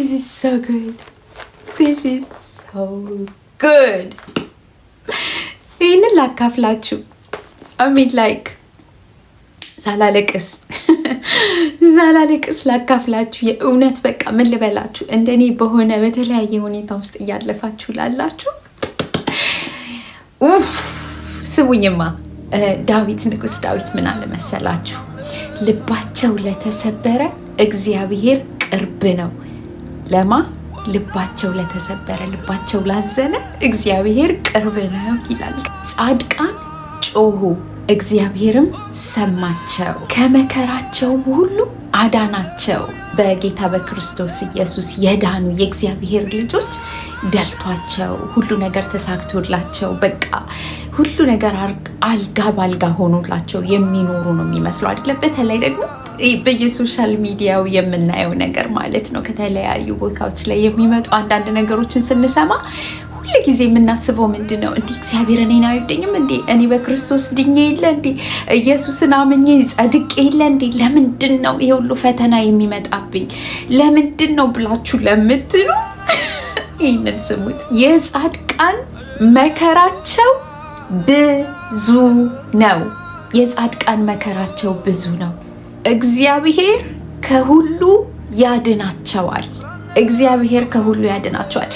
This is so good. This is so good. ይህንን ላካፍላችሁ። I mean, like, ሳላለቅስ ሳላለቅስ ላካፍላችሁ። የእውነት በቃ ምን ልበላችሁ፣ እንደኔ በሆነ በተለያየ ሁኔታ ውስጥ እያለፋችሁ ላላችሁ ስሙኝማ። ዳዊት፣ ንጉስ ዳዊት ምን አለ መሰላችሁ? ልባቸው ለተሰበረ እግዚአብሔር ቅርብ ነው። ለማ? ልባቸው ለተሰበረ፣ ልባቸው ላዘነ እግዚአብሔር ቅርብ ነው ይላል። ጻድቃን ጮሁ፣ እግዚአብሔርም ሰማቸው፣ ከመከራቸውም ሁሉ አዳናቸው። በጌታ በክርስቶስ ኢየሱስ የዳኑ የእግዚአብሔር ልጆች ደልቷቸው፣ ሁሉ ነገር ተሳክቶላቸው፣ በቃ ሁሉ ነገር አልጋ ባልጋ ሆኖላቸው የሚኖሩ ነው የሚመስለው አይደለም። በተለይ ደግሞ በየ social media ው የምናየው ነገር ማለት ነው። ከተለያዩ ቦታዎች ላይ የሚመጡ አንዳንድ ነገሮችን ስንሰማ ሁል ጊዜ የምናስበው ምንድን ነው? እንዴ፣ እግዚአብሔር እኔን አይወደኝም እንዴ? እኔ በክርስቶስ ድኜ የለ እንዴ? ኢየሱስን አምኜ ጸድቄ የለ እንዴ? ለምንድን ነው ይሄ ሁሉ ፈተና የሚመጣብኝ? ለምንድን ነው ብላችሁ ለምትሉ ይህንን ስሙት። የጻድቃን መከራቸው ብዙ ነው። የጻድቃን መከራቸው ብዙ ነው። እግዚአብሔር ከሁሉ ያድናቸዋል። እግዚአብሔር ከሁሉ ያድናቸዋል።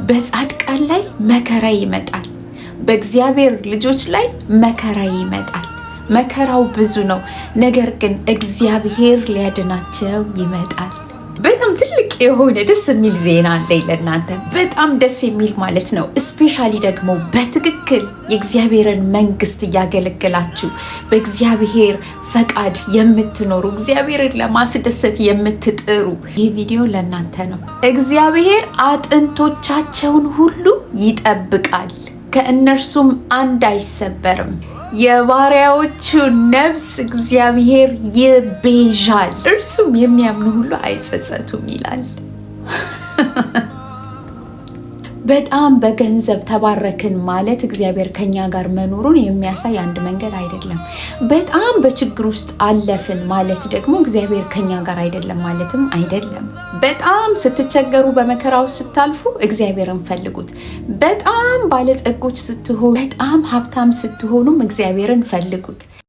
በጻድቃን ላይ መከራ ይመጣል። በእግዚአብሔር ልጆች ላይ መከራ ይመጣል። መከራው ብዙ ነው። ነገር ግን እግዚአብሔር ሊያድናቸው ይመጣል። በጣም ትልቅ የሆነ ደስ የሚል ዜና አለኝ ለእናንተ። በጣም ደስ የሚል ማለት ነው። Especially ደግሞ በትክክል የእግዚአብሔርን መንግስት እያገለገላችሁ፣ በእግዚአብሔር ፈቃድ የምትኖሩ፣ እግዚአብሔርን ለማስደሰት የምትጥሩ፣ ይህ ቪዲዮ ለእናንተ ነው። እግዚአብሔር አጥንቶቻቸውን ሁሉ ይጠብቃል፣ ከእነርሱም አንድ አይሰበርም። የባሪያዎቹን ነፍስ እግዚአብሔር ይቤዣል፣ እርሱም የሚያምኑ ሁሉ አይጸጸቱም ይላል። በጣም በገንዘብ ተባረክን ማለት እግዚአብሔር ከኛ ጋር መኖሩን የሚያሳይ አንድ መንገድ አይደለም። በጣም በችግር ውስጥ አለፍን ማለት ደግሞ እግዚአብሔር ከኛ ጋር አይደለም ማለትም አይደለም። በጣም ስትቸገሩ፣ በመከራው ስታልፉ እግዚአብሔርን ፈልጉት። በጣም ባለጸጎች ስትሆኑ፣ በጣም ሀብታም ስትሆኑም እግዚአብሔርን ፈልጉት።